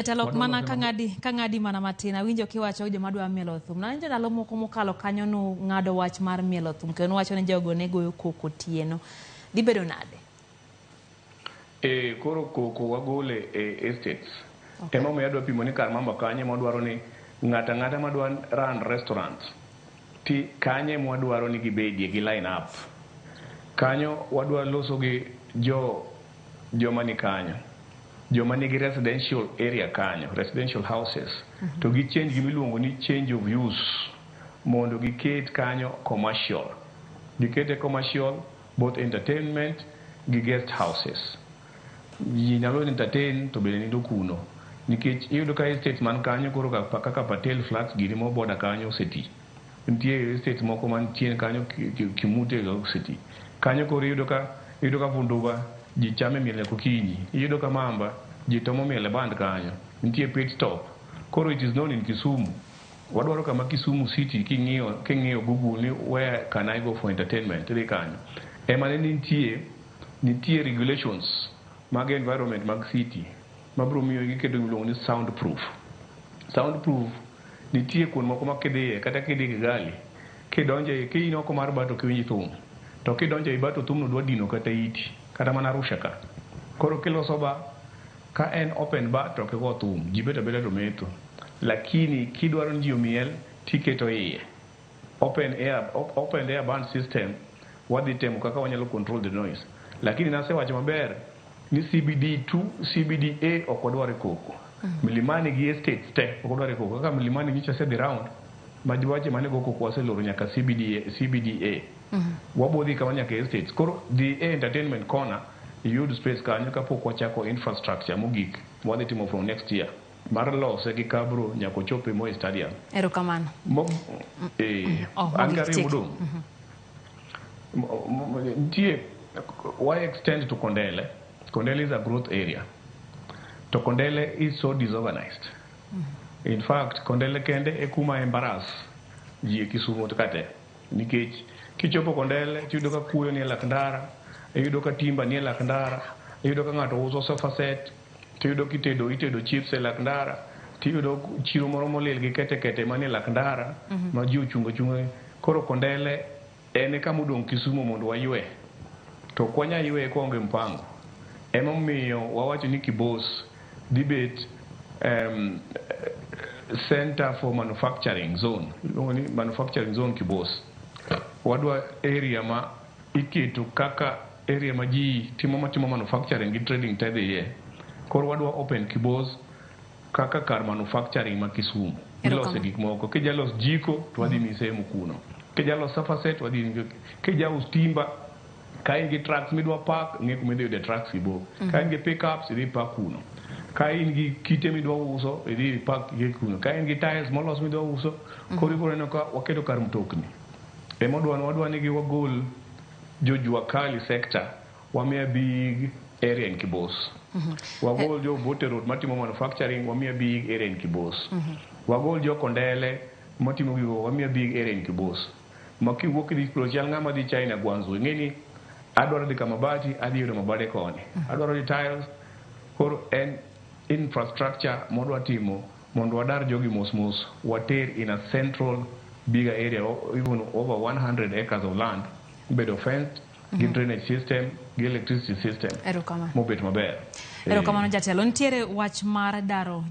Jatelo ok mana ka ng'adi ka ng'adi mana matin awinjo kiwacho joma dwa mielo thum. Nawinjo ndalo moko mokalo kanyo nung'ado wach mar mielo thum kendo nuwacho ni jogo ne goyo koko otieno. Dhi bedo nade? E koro koko wagole e estates. Okay. Emomiyo adwa pimo ni kar Mamba kanyo ema wadwaro ni ng'ato ang'ata madwa run restaurant ti kanye mwadwaro ni gibedie gi line up. Kanyo wadwa loso gi jo joma ni kanyo. Joma nigi residential area kanyo, residential houses, to gi change gimiluongo ni change of use mondo giket kanyo commercial. Gikete commercial, both entertainment gi guest houses. Ji nyalo entertain to bende nindo kuno. Nikech iyudo ka estates man kanyo koro kaka Patel Flats gini mo border kanyo oseti. Nitie estates moko man chien kanyo Kimute oseti. Kanyo koro iyudo ka Vunduba ji chame miel nyaka okinyi. Iyudo ka Mamba ji tomo miel e band kanyo. Nitie pit stop. Koro it is known in Kisumu. Wadwaro kama Kisumu City king'iyo Google ni where can I go for entertainment idhi kanyo. Ema ne nitie regulations mag environment mag city mabiro miyo giketo gimiluongo ni sound proof. Sound proof nitie kuond moko ma kidhiye kata kidhi Kigali kidonjo ka in oko mar bar to ok iwinj thum. To kidonjo ei bar to thumno dwa dino kata iti kata mana Arusha ka. Koro kiloso bar ka en open bar to ok igo thum ji bet abeta to metho. Lakini kidwaro ni ji omiel tiketo iye. Open air band system wadhi temo kaka wanyalo control the noise. Lakini nasewacho maber ni CBD 2, CBD A ok wadwar e koko. Milimani gi estates te ok wadwar e koko. Kaka Milimani nyocha asedhi round ma wache mane go koko waseloro nyaka CBD, CBDA. Wabo dhi kama nyaka estates. Koro dhi e entertainment corner iyud space kanyo kapok wachako infrastructure mogik mwadhi timo from next year mar lose gi Cabro nyaka ochop e Moi Stadium. Erokamano. Oh, an mogik gariyo tiek. modong'. Nitie why extend to Kondele. Kondele is a growth area. To Kondele is so disorganized. In fact, Kondele kende e kuma embarrass ji e Kisumu kate. Nikech kichopo Kondele tiyudo ka kuoyo nie lak ndara, iyudo ka timber nie lak ndara, iyudo ka ng'ato uso sofa set, tiyudo kitedo itedo chips e lak ndara, tiyudo chiro moro molil gi kete kete manie lak ndara ma ji ochungo achunga. Koro Kondele en e kama odong' Kisumu mondo waywe. To ok wanyal yweye kwaonge mpango. Emomiyo wawacho ni Kibos dhi bet center for manufacturing zone. Iluongo ni manufacturing zone Kibos. Wadwa area ma iketo kaka area ma ji timo matimo manufacturing gi trading te dhiye. Koro wadwa open Kibos kaka kar manufacturing ma Kisumu. Ilose gik moko. Kijalos jiko to wadhi miyi sehemu kuno. Kijalos sofa set wadhi miyi. Kijaus timber ka in gi trucks midwa park ng'e kuma idhi yude trucks ibo. Ka in gi pickups idhi park kuno. Ka in gi kite midwa uso idhi park gi kuno. Ka in gi tiles molos midwa uso koro ibiro neno ka waketo kar mtokni. Ema wadwa ni gi wagol jo jua kali sector wamiya big area in Kibos. Wagol jo Obote Road matimo manufacturing wamiya big area in Kibos. Wagol jo Kondele matimo gigo wamiya big area in Kibos. Ma kiwuok idhi Kibos chal ng'ama dhi China Guangzhou ing'e ni adwaro dhi Kamabati adhi yudo mabade koni. Adwaro dhi tiles koro en infrastructure modwa timo mondo wadar jogi mos mos water in a central bigger area even over 100 acres of land bedo fenced gi drainage system gi electricity system Erokamano. mobet maber. Erokamano jatelo. Nitiere wach mar daro